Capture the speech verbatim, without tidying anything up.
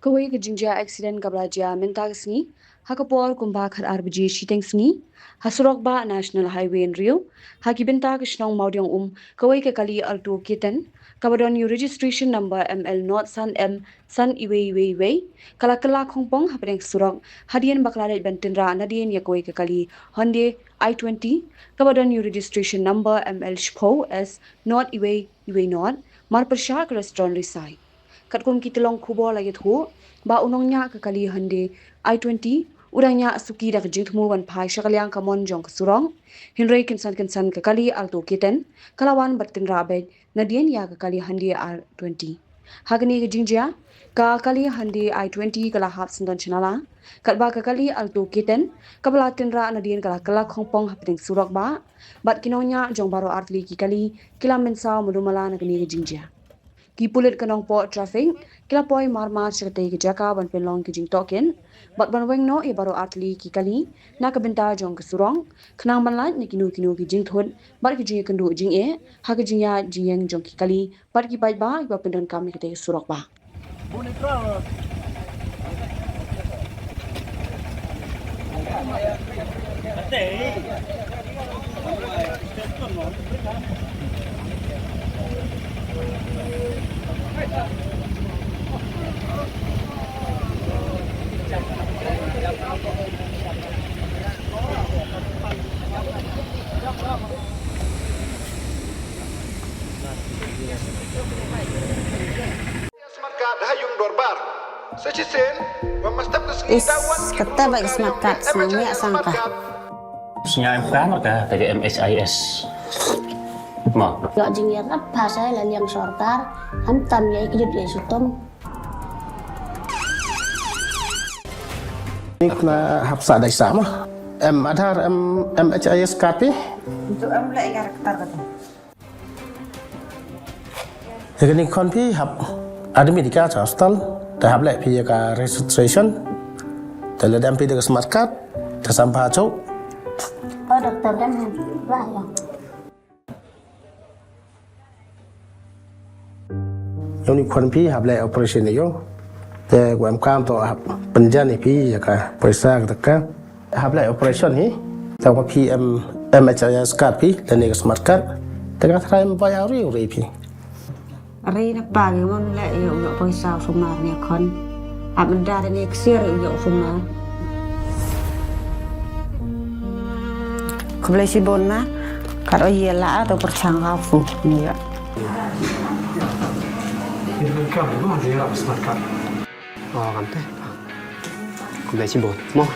Kawei ka jingjia accident kaba la jia mynta ka sngi ha ka por kumba khatar baje shiteng sngi ha surok bah National Highway hynriew ha ki bynta ka shnong Mawdiong Um, kawei ka kali Alto K ten kaba don ïa u registration number M L nod san M san iwei iwei iwei ka la kylla khongpong hapdeng surok hadien ba ka la leit ban tynrah nadien ïa kawei ka kali Hyundai i twenty kaba don ïa u registration number M L shiphew S nod iwei iwei nod marpyrshah ka restaurant Risai. Katkum ki tyllong khubor la ïathuh ba u nongñiah ka kali Hyundai i twenty u dang ñiah suki da ka jingthmu ban phai sha ka liang kamon jong ka surok. Hynrei kynsan kynsan ka kali Alto K ten ka la wan bad tynrah beit nadien ïa ka kali Hyundai i twenty. Ha kane ka jingjia ka kali Hyundai i twenty ka la hap syndon sha nala katba ka kali Alto K ten kaba la tynrah nadien ka la kylla khongpong hapdeng surok bah bad ki nongñiah jong baroh artylli ki kali ki la mynsaw malu mala na kane ka jingjia. Ki pulit ka Nongpoh Traffic ki la poi marmar sha katei ka jaka ban pynlong ki jingtohkit bad ban weng noh ïa baroh artylli ki kali na ka bynta jong ka surok khnang ban lait na kino kino ki jingthut bad ki jingïakynduh jingeh ha ka jingïaid jingïeng jong ki kali bad ki paidbah kiba pyndonkam ïa katei ka surok bah. Smart card ha ïing dorbar. Sa shisien ba mynstep ka sngi, is ka wan ki kata ba ka smart card, sngi ïa sang ka. Sngi em ka, ka ta ka M H I S. Ma. Ïoh jingïarap ha sa la liang sorkar, khamtam ïa ki jut ïa shitom. Nik na hap sa dei sa ma. Em Aadhaar, em M H I S card phi. Untuk em leh ïa ka daftar kata. Ïa kane khon phi hap admit ïa ka sha hospital, te hap leh phi ïa ka registration, te lada em phi da ka smart card, te sam pha chok. Oh, doktor kan lah ya. Ïa une khon phi hap leh operation ïa u. Te u em kam to hap pynjan ïa phi ïa ka poisa ka taka. Hap leh operation hi. Tang ba phi em M H I S card phi lane ka smart card. Te ka tharai em bai auri uri phi. Ri na pa ngi mon leh ïa u ïoh poisa u sumar ne khon. Hap menda ne ksiar ïa u ïoh sumar. Khublei shibun ma. Kat o ïa la to pyrshang ka fu ïa. Ini kan kam ma dia smart card. Oh, kan te. Khublei shibun. Mo.